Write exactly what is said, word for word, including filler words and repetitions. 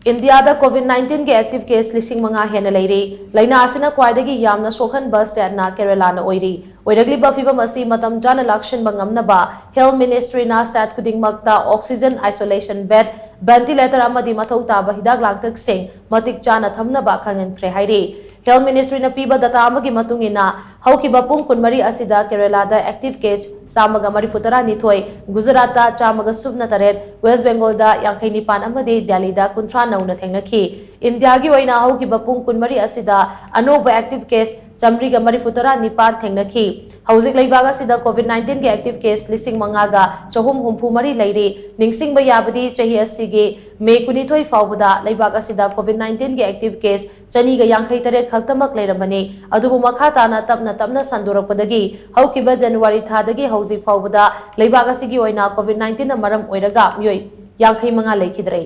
ꯏꯟꯗꯤꯌꯥꯗ COVID nineteen ꯒꯤ active case ꯂꯤꯁꯤꯡ ꯃꯉꯥ ꯍꯦꯟꯅ ꯂꯩꯔꯤ꯫ ꯂꯥꯏꯅꯥ ꯑꯁꯤꯅ ꯈ꯭ꯋꯥꯏꯗꯒꯤ ꯌꯥꯝꯅ ꯁꯣꯛꯍꯟꯕ state ꯅ ꯀꯦꯔꯂꯥꯅ ꯑꯣꯏꯔꯤ꯫ ꯑꯣꯏꯔꯛꯂꯤꯕ ꯐꯤꯚꯝ ꯑꯁꯤ ꯃꯇꯝ ꯆꯥꯅ ꯂꯥꯛꯁꯤꯟꯕ ꯉꯝꯅꯕ Health Ministry ꯅ state ꯈꯨꯗꯤꯡꯃꯛꯇ oxygen isolation bed, ventilator ꯑꯃꯗꯤ ꯃꯊꯧ ꯇꯥꯕ ꯍꯤꯗꯥꯛ ꯂꯥꯡꯊꯛꯁꯤꯡ ꯃꯇꯤꯛ ꯆꯥꯅ ꯊꯝꯅꯕ ꯈꯪꯍꯟꯈ꯭ꯔꯦ ꯍꯥꯏꯔꯤ꯫ Health Ministry ꯅ ꯄꯤꯕ data ꯑꯃꯒꯤ ꯃꯇꯨꯡ ꯏꯟꯅ, ꯍꯧꯈꯤꯕ ꯄꯨꯡ ꯀꯨꯟꯃꯔꯤ ꯑꯁꯤꯗ ꯀꯦꯔꯂꯥꯗ active case ꯆꯥꯝꯃꯒ ꯃꯔꯤꯐꯨ ꯇꯔꯥꯅꯤꯊꯣꯏ, ꯒꯨꯖꯔꯥꯠꯇ ꯆꯥꯝꯃꯒ ꯁꯨꯞꯅ ꯇꯔꯦꯠ, ꯋꯦꯁ ꯕꯦꯡꯒꯣꯜꯗ ꯌꯥꯡꯈꯩ ꯅꯤꯄꯥꯟ ꯑꯃꯗꯤ ꯗꯦꯜꯂꯤꯗ ꯀꯨꯟꯊ꯭ꯔꯥ ꯅꯧꯅ ꯊꯦꯡꯅꯈꯤ꯫ ꯏꯟꯗꯤꯌꯥꯒꯤ ꯑꯣꯏꯅ ꯍꯧꯈꯤꯕ ꯄꯨꯡ ꯀꯨꯟꯃꯔꯤ ꯑꯁꯤꯗ ꯑꯅꯧꯕ active case ꯆꯥꯝꯃꯔꯤꯒ ꯃꯔꯤꯐꯨ ꯇꯔꯥ ꯅꯤꯄꯥꯟ ꯊꯦꯡꯅꯈꯤ꯫ ꯍꯧꯖꯤꯛ ꯂꯩꯕꯥꯛ ꯑꯁꯤꯗ COVID nineteen ꯒꯤ active case ꯂꯤꯁꯤꯡ ꯃꯉꯥꯒ ꯆꯍꯨꯝ ꯍꯨꯝꯐꯨ ꯃꯔꯤ ꯂꯩꯔꯤ꯫ ꯅꯤꯡꯁꯤꯡꯕ ꯌꯥꯕꯗꯤ, ꯆꯍꯤ ꯑꯁꯤꯒꯤ ꯃꯦ ꯀꯨꯟꯅꯤꯊꯣꯏ ꯐꯥꯎꯕꯗ ꯂꯩꯕꯥꯛ ꯑꯁꯤꯗ COVID nineteen ꯒꯤ active case ꯆꯅꯤꯒ ꯌꯥꯡꯈꯩ ꯇꯔꯦꯠ ꯈꯛꯇꯃꯛ ꯂꯩꯔꯝꯕꯅꯤ꯫ ꯑꯗꯨꯕꯨ ꯃꯈꯥ ꯇꯥꯅ ꯇꯞꯅ ꯇꯞꯅ ꯁꯟꯗꯣꯔꯛꯄꯗꯒꯤ ꯍꯧꯈꯤꯕ ꯖꯅꯋꯥꯔꯤ ꯊꯥꯗꯒꯤ ꯍꯧꯖꯤꯛ ꯐꯥꯎꯕꯗ ꯂꯩꯕꯥꯛ ꯑꯁꯤꯒꯤ ꯑꯣꯏꯅ COVID nineteen ꯅ ꯃꯔꯝ ꯑꯣꯏꯔꯒ ꯃꯤꯑꯣꯏ ꯌꯥꯡꯈꯩ ꯃꯉꯥ ꯂꯩꯈꯤꯗ꯭ꯔꯦ꯫